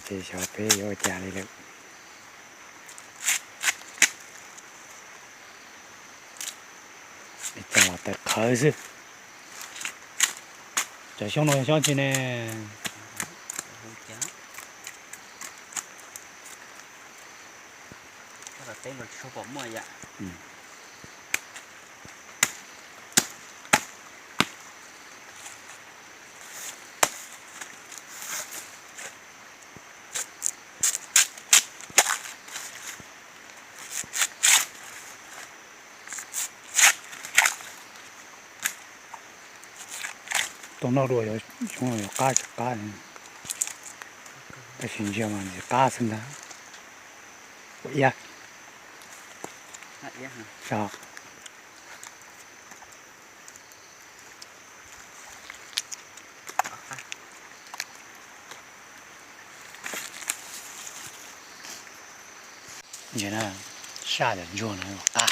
Ces xyov peb yuav ua cas li lawm. Ib txog los tawm qhawv xwb. Cov xyoob no yog xyoob tsi ne? Tau noj dua xyoob no yuav qab tsis qab, tab sis ntsia mas ntxim qab xwb ntag. Ua iab. Ntsia na, saj cov ntsuag no qab,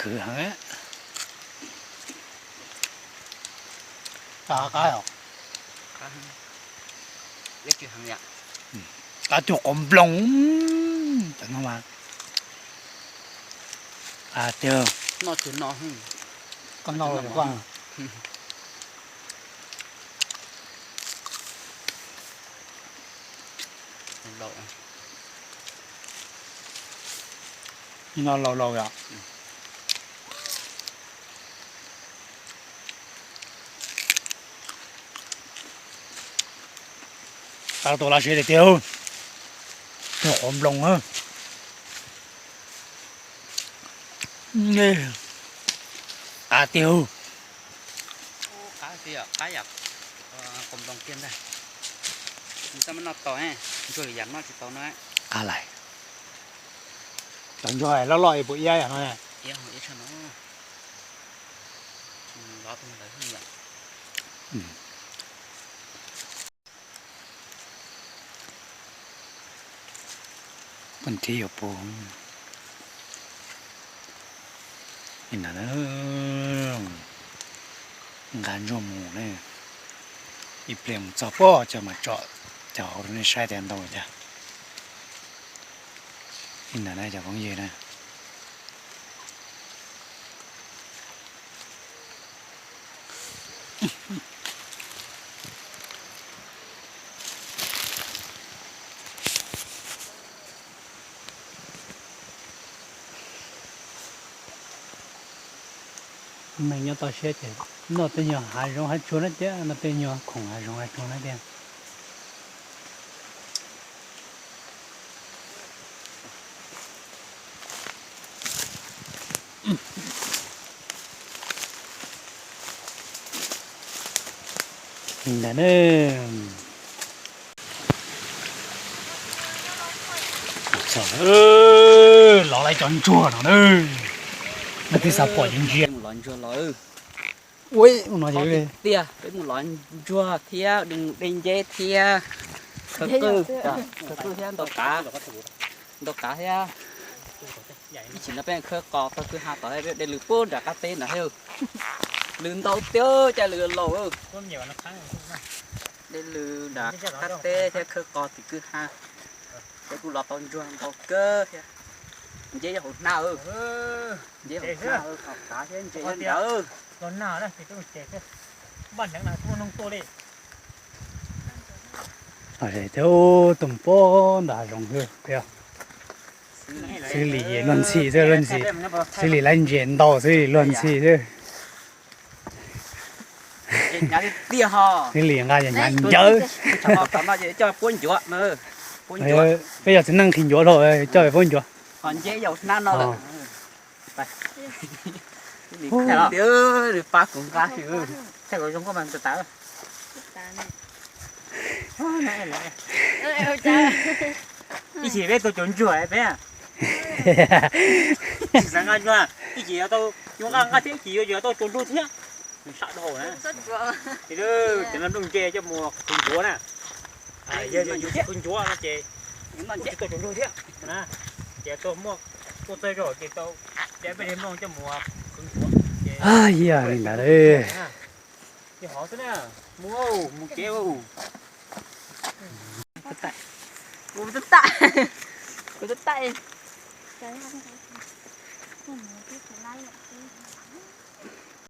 khwv heev. Qab os. Qab cuag qos nploos. Cov no mas tiag. Noj tsis no. Koj noj los koj. Noj laus laus yom. Qab tau laj siab tiag tiag, cuag qos nploos. Qab tiag. Qab tiag, qab yam qos nploos kiag ntag. Nws txaj muag noj tau, ntsuag lwm yam noj tsis tau no. Qab lais. Cov ntsuag loj loj es puas iab yam no? Iab, iab tshaj no. Lov tug ntawd yom. Poj nrhiv yuav pub. Li ntawd, nqa ntsuag mus ne, ib pliag mus txog pob cov mas tsom cov hauv rau nej saib tias ntau cas. Li ntawd na cov phooj ywg na. Neeg nyob toj siab ces noj tej nyuag hav zoov hav tsuag na thiab, noj tej nyuag khoom hav zoov hav tsuag na thiab. Ntawd ne, lov lawv cov ntsuag no na, nej twb xav pom ces ntsia. Ua no tiag, peb mus lov ntsuag thiab de nceb thiab khawb qwj, khawb qwj thiab ntau qav, ntau qav thiab. Ib chim no peb khawb qos taug kwj ha tod, peb de lws pub nram qab teb ntawd thiab. Lws ntau tiag, caij lws laus. De lws nram qab teb thiab khawb qos tim kwj ha. Peb kuj lov tau ntsuag ntau kawg thiab. Nceb yog hauv hnab, nceb hauv hnab, qos qav thiab ntses nyob ntawd. Thiab tus pob ntawd hav zoov xwb, xws li luag ntxhi xwb, luag ntxhi, xws li lawv ntses ntau xwb luag ntxhi xwb. Xws li nqa ncawv. Peb yog txiv neej nqhis ncuav dhau, coj puab ncuav. Pab kuv nqa. Ib chim peb tau cov ntsuag peb, tsis xav nqa ntsuag, ib chim yuav tau, yuav nqa nqa thiab ib chim yuav tau cov ntsuag thiab. Nws sab dhau na. Ces no nplooj ntse coj mus qhwv ncuav na. Yog yus tsis qhwv ncuav no ces kuj tsis tau cov ntsuag thiab na. Ces tuaj muaj, tuaj txog zog ces tau, ces peb li nplooj coj mus qhwv ncuav. Yog li ntawd. Ces hov xwb na, mus, mus kev. Kuv tab tam, kuv tab tam.